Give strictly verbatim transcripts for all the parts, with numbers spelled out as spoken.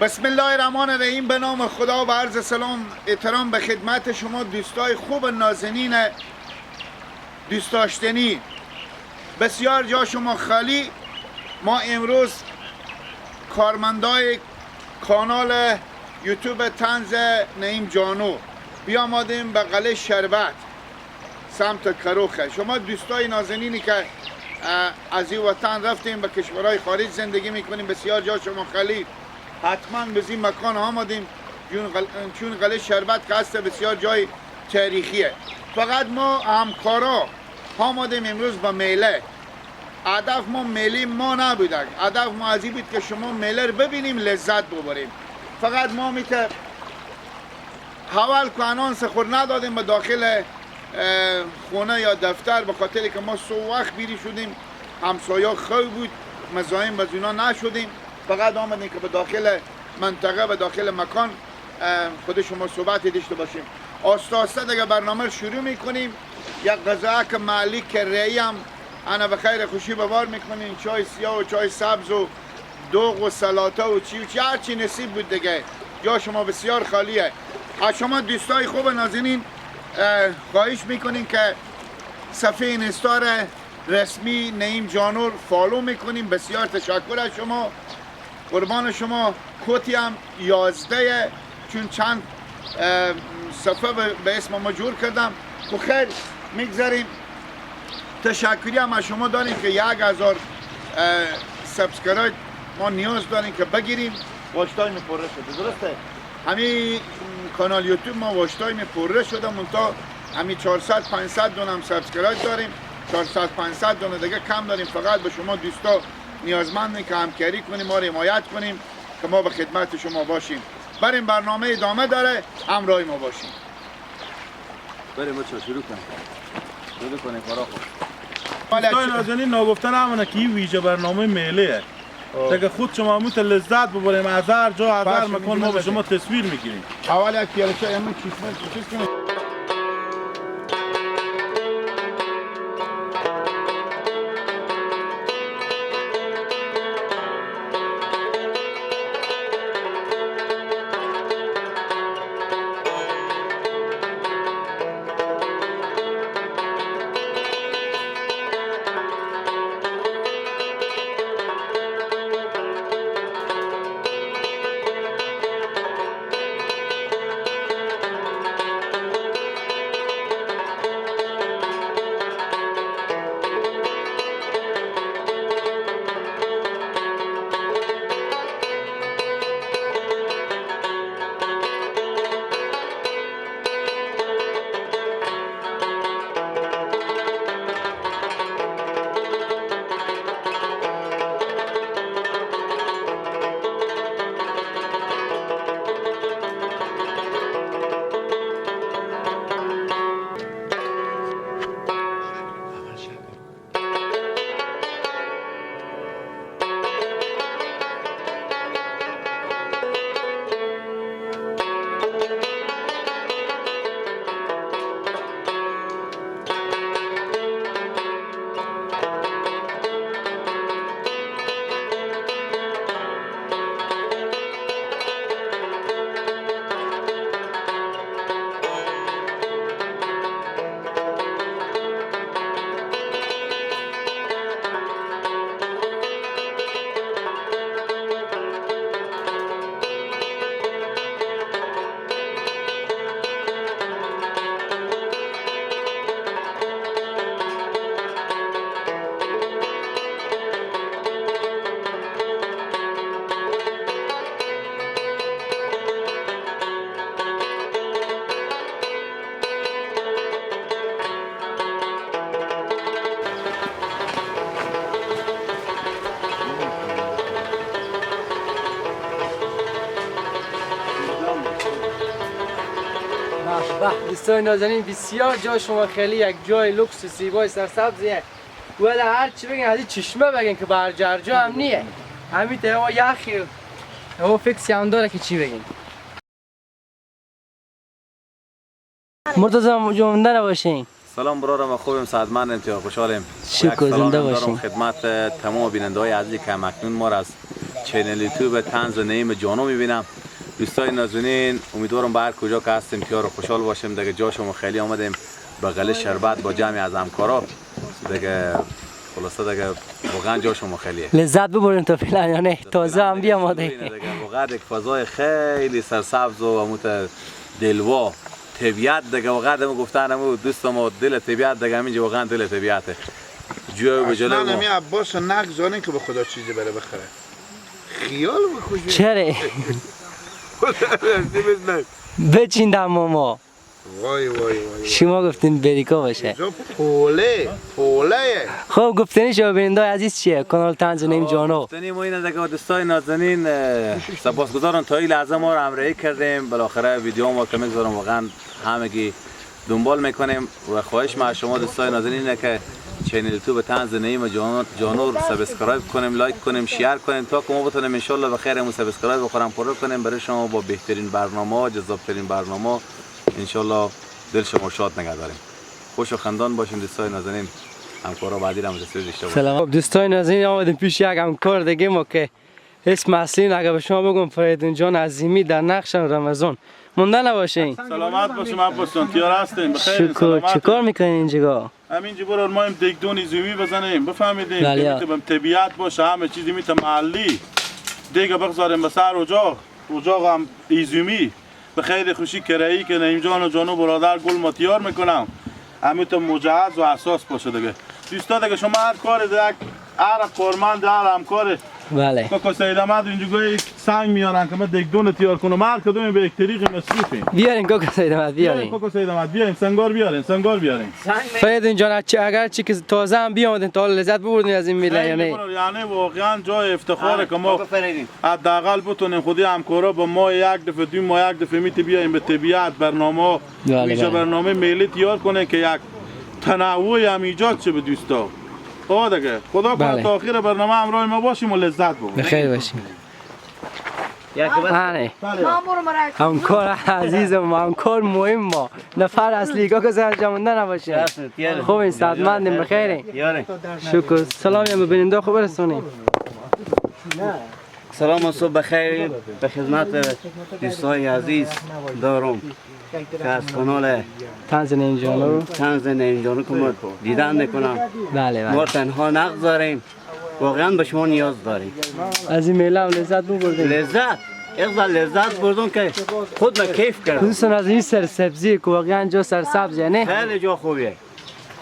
بسم الله الرحمن الرحیم. به نام خدا و عرض سلام، احترام به خدمت شما دوستای خوب نازنین دوست داشتنی. بسیار جا شما خالی. ما امروز کارمندای کانال یوتیوب طنز نعیم جانو بیامدیم به قلعه شربت سمت کروخه. شما دوستای نازنینی که، اه، از این وطن رفتیم به کشورهای خارج زندگی می‌کنیم، بسیار جا شما خالی. حتماً به این مکان آمدیم، چون قل-، چون قلعه شربت که هست بسیار جای تاریخیه. فقط ما همکارا آمدیم امروز به میله. هدف ما میله ما نبودک، هدف ما از این بود که شما میله رو ببینیم، لذت ببریم. فقط ما می‌ته حوال که انان سخور ندادیم به داخل، اه، خونه یا دفتر، به خاطر که ما سو وقت بیری شدیم، همسایا خو بود، مزاحم به زونا نشدیم، فقط آمدیم که به داخل منطقه و داخل مکان، اه، خود شما صحبت داشته باشیم. آسته آسته دیگه برنامه رو شروع می‌کنیم. یک غذا که محلی که رئی هم انا به خیر خوشی به بار می‌کنیم، چای سیاه و چای سبز و دوغ و سلاته و چی و چی، هر چی نصیب بود دیگه. جا شما بسیار خالیه. از شما دوستای خوب نازنین، اه، خواهش می‌کنیم که صفحه اینستا را رسمی نعیم جانور فالو می‌کنیم. بسیار تشکر از شما، قربان شما. کتی هم یازده، چون چند، اه، صفحه به، به اسم ما جور کردم. و خیر، می‌گذاریم. تشکری هم از شما داریم که یک هزار، اه، سابسکرایب ما نیاز داریم که بگیریم. واشتای می پره شده، درسته؟ همین کانال یوتیوب ما واشتای می پره شده، منتها همین چهارصد پانصد دونه هم سابسکرایب داریم، چهارصد پانصد دونه دیگه کم داریم. فقط به شما دوستا نیازمندیم که همکاری کنیم، ما رو حمایت کنیم که ما به خدمت شما باشیم. بریم، برنامه ادامه داره، همراه ما باشیم. بریم بچه‌ها، شروع کنیم. شروع کنیم کارا خود. دوستای نازنین، ناگفتن همونه که این ویژه برنامه میله است. آه. تا که خود شما همون تا لذت ببریم، از هر جا، از هر مکان ما به شما تصویر می‌گیریم. اول یک پیاله چای همون چشمه چیز کنیم. به به، دوستای نازنین، بسیار جای شما خیلی یک جای لوکس و زیبای سرسبزیه. ولی هر چی بگین، از این چشمه بگین که بر جرجا هم نیه. همین تا هوا یخی، هوا فکسی هم داره که چی بگین. مرتضی جان، زنده باشین. سلام برارم، خوبیم، صحتمندیم، تو خوشحالیم. شکر، زنده باشین. خدمت تمام بیننده‌های عزیزی که همکنون ما را از چینل یوتیوب طنز نعیم جانو می‌بینم. دوستای نازنین، امیدوارم به هر کجا که هستیم پیار و خوشحال باشیم. دیگه جا شما خیلی آمدیم به غله شربت با جمعی از همکارا. دیگه خلاصه دیگه واقعاً جا شما خیلیه. لذت ببرین تا فعلاً، یعنی تازه هم بیاماده. دیگه واقعاً یک فضای خیلی سرسبز و هموت دلوا طبیعت دیگه. واقعاً همو گفتن همو دوست ما دل طبیعت دیگه، همینجا واقعاً دل طبیعته. جوی به جلو اصلاً ما. همی عباس نگذارین که به خدا چیزی بره بخره. خیال بکشه. چره؟ خدا راستی بزنه. بچین دم ما. وای، وای، وای، وای. شما گفتین بریکا باشه. اینجا پوله، پوله. خب، گفتنی شما بیننده‌های عزیز چیه؟ کانال طنز نعیم جانو. گفتنی ما اینه دیگه دوستای نازنین، اه، سپاسگزارم تا این لحظه ما رو همراهی کردیم. بالاخره ویدیو ما که می‌گذارم واقعاً همگی دنبال می‌کنیم و خواهش ما از شما دوستای نازنین اینه که چینل یوتیوب طنز نعیم جان-، جانو رو سابسکرایب کنیم، لایک کنیم، شیر کنیم تا که ما بتونیم انشالله به خیر همون سابسکرایب خودم پره کنیم برای شما با بهترین برنامه، جذاب‌ترین برنامه. انشالله دل شما شاد نگه داریم. خوش و خندان باشین دوستای نازنین. همکارا بعدی رو هم تصویر داشته باشین. سلام. خب، دوستای نازنین، آمدیم پیش یک همکار دیگه ما که اسم اصلی اگه به شما بگم، فریدون جان عظیمی در نقشم رمضان. مونده نباشین. سلامت باشیم عباس جان، تیار هستیم، بخیر، شکر. سلامت. چه کار می‌کنین اینجا؟ همین جبر ما هم دگدون ایزومی بزنیم، بفهمیدیم بله. که می‌تونم طبیعت باشه، همه چیزی می‌تونم محلی دیگه بگذاریم به سر اجاق، اجاق هم ایزومی. به خیر خوشی کرایی که نعیم جان و جانو برادر گل ما تیار می‌کنم. همیتون مجهز و اساس باشه دیگه. دوستا دیگه شما هر کار دیگه، هر کارمند، هر همکار. بله. کاکا سید احمد اینجا گوی سنگ میارن که من دگدون تیار کنم. هر کدوم به یک طریق مصروفیم. بیارین کاکا سید احمد، بیارین. بیارین کاکا سید احمد، بیارین سنگار بیارین، سنگار بیارین. فریدون جان، اچ-، اگر چی که تازه هم بیامدین، تا حالا لذت ببردین از این میله، خیلی یعنی؟ برار، یعنی واقعاً جای افتخاره آره، که ما کاکا فریدون. حداقل بتونیم خودی همکارا با ما یک دفعه، دو ماه یک دفعه می‌تی بیایم به طبیعت برنامه، بله، می‌شه بله. برنامه ملی تیار کنه که یک تنوع هم ایجاد شه به دوستا. آه دیگه. خدا کنه بله. تا آخر برنامه همراه ما باشیم و لذت ببریم. بخیر باشیم. آره. بله. همکار عزیزم، همکار مهم ما. نفر اصلی که کسی از جا مونده نباشه. خوب این صحتمندیم، بخیرین. شکر. سلامی هم به بیننده خوب برسونیم. سلام و صبح بخیر به خدمت دوستای عزیز دارم که از کانال طنز نعیم جانو. طنز نعیم جانو که ما دیدن می‌کنم. بله، بله. ما تنها نگذاریم. واقعاً به شما نیاز داریم. از این میله هم لذت ببردیم. لذت. یک ذره لذت بردم که خود من کیف کردم. خصوصاً از این سرسبزی که واقعاً جا سرسبز، یعنی؟ خیلی جا خوبیه.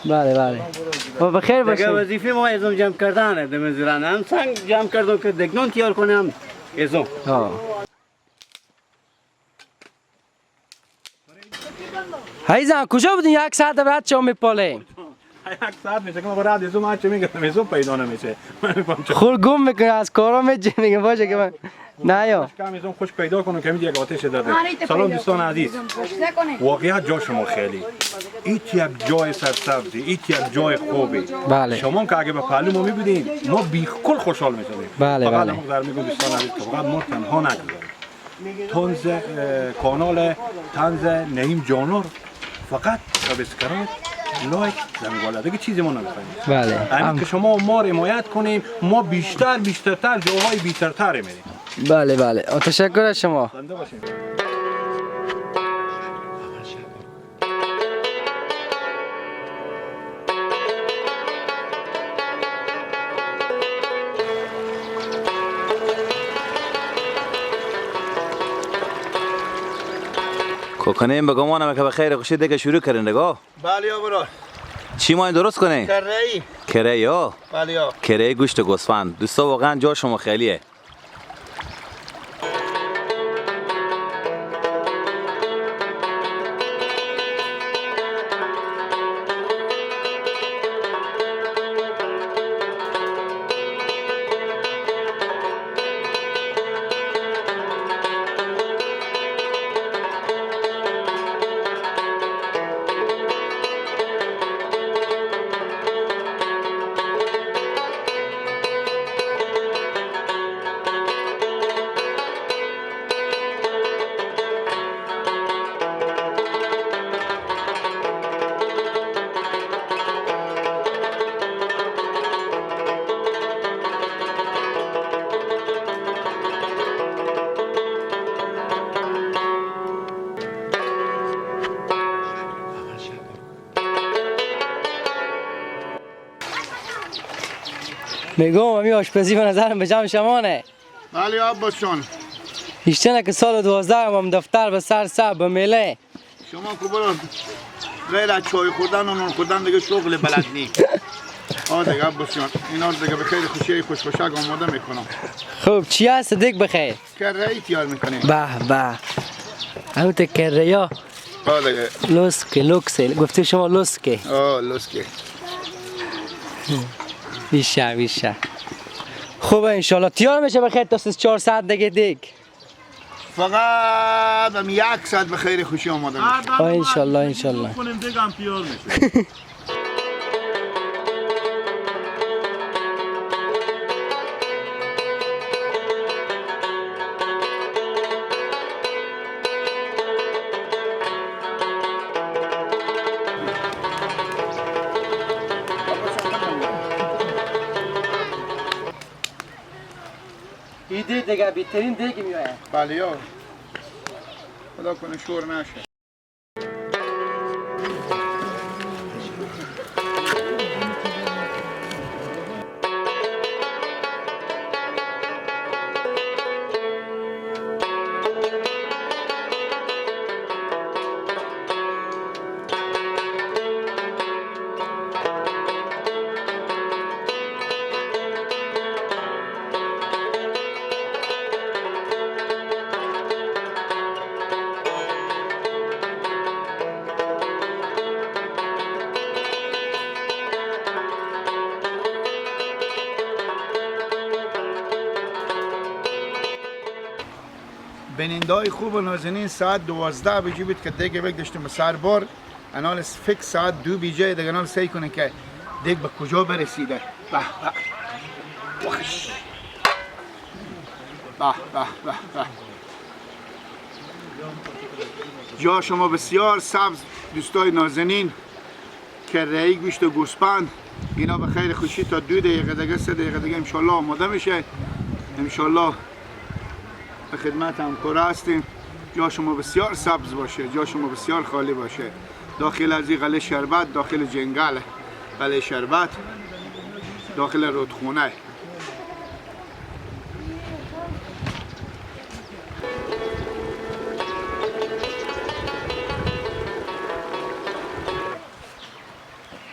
بله، بله. و بخیر دیگه باشین. وظیفهٔ ما ازم جمع کردنه، دم زیرانه. هم سنگ جمع کردم که دگنون تیار کنم، ازم. ها. هیزم، کجا بودین؟ یک ساعت بعد چا می‌پالین؟ یک ساعت می‌شه که ما برای ازم هر چی می‌گردم، ازم پیدا نمیشه. من می‌فهم چه خور گم می‌کنه، از کارا می‌جه، میگه باشه که من نه یا. کم ازم خوش پیدا کنم که می‌گه یک آتش داده. آره، ایت سلام پیدا دوستان کنم. عزیز. ازم خوش نکنه. واقعیت جا شما خیلی. ایت یک جای سرسبزی، ایت یک جای خوبی. بله. شما که اگه به پهلو ما می‌بودین، ما بیخ کل خوشحال می‌شدیم. بله، فقط بله. هم در می‌گم دوستان عزیز که فقط ما تنها نگذاریم. طنز، اه، کانال طنز نعیم جانو رو فقط سابسکرایب، لایک، زنگوله، دیگه چیزی ما نمی‌خوایم. بله. همین هم که شما ما رو حمایت کنیم، ما بیشتر، بیشترتر جاهای بیشترتر می‌ریم. بله، بله. تشکر از شما. زنده باشین. کوکنیم به گمانم که به خیر خوشی دیگه شروع کردین دیگه. بله یا برار. چی ما این درست کنیم؟ کره‌ای. کره‌ای ها؟ بله یا. کره‌ای گوشت گوسفند. دوستا واقعاً جا شما خالیه. می‌گم، همی آشپزی به نظرم به جمع شمانه. بله، عباس جان. ایشتنه که سال دوازده هم، هم دفتر به سر سر به میله. شما که برو غیر از چای خوردن و نان خوردن دیگه شغل بلد نی. آه دیگه، عباس جان. اینا رو دیگه به خیر خوشی خوش‌خوشک آماده می‌کنم. خب، چی هست دیگ بخیر؟ کره‌ای تیار می‌کنیم. به به. همون تو کره‌یا. آه دیگه. لوسکه، لوکسه. گفته شما لوسکه. آه، لوسکه. بیشه، بیشه. خوبه، انشالله تیار می‌شه بخیر تا سه چهار ساعت دیگه دیگ. فقط هم یک ساعت به خیر خوشی آماده می‌شه. آه، انشالله، انشالله. کنیم دیگه هم تیار می‌شه. ایده دیگه بهترین دیگه می‌آید. بله یا. خدا کنه شور نشه. بیننده‌های خوب و نازنین، ساعت دوازده بجه بود که دیگه بگذاشتیم به سر بار. انال فکر ساعت دو بیجه دیگه، انال سعی کنه که دیگ به کجا برسیده. به به. وخش. به به به به. جا شما بسیار سبز، دوستای نازنین. کره‌ای، گوشت و گوسپند، اینا به خیر خوشی تا دو دقیقه دیگه، سه دقیقه دیگه انشالله آماده می‌شه. انشالله به خدمت همکارا هستیم. جا شما بسیار سبز باشه، جا شما بسیار خالی باشه. داخل از این قلعه شربت، داخل جنگل قلعه شربت، داخل رودخونه.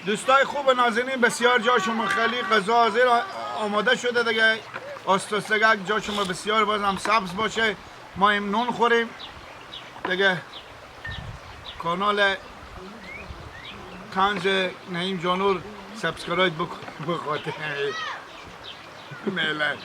دوستای خوب و نازنین، بسیار جا شما خالی، غذا حاضر آ-، آماده شده دیگه. آستوستگک، جا شما بسیار، بازم سبز باشه. ما هم نون خوریم دیگه. کانال طنز نعیم جانور سابسکرایب بکن، به خاطر میلاد.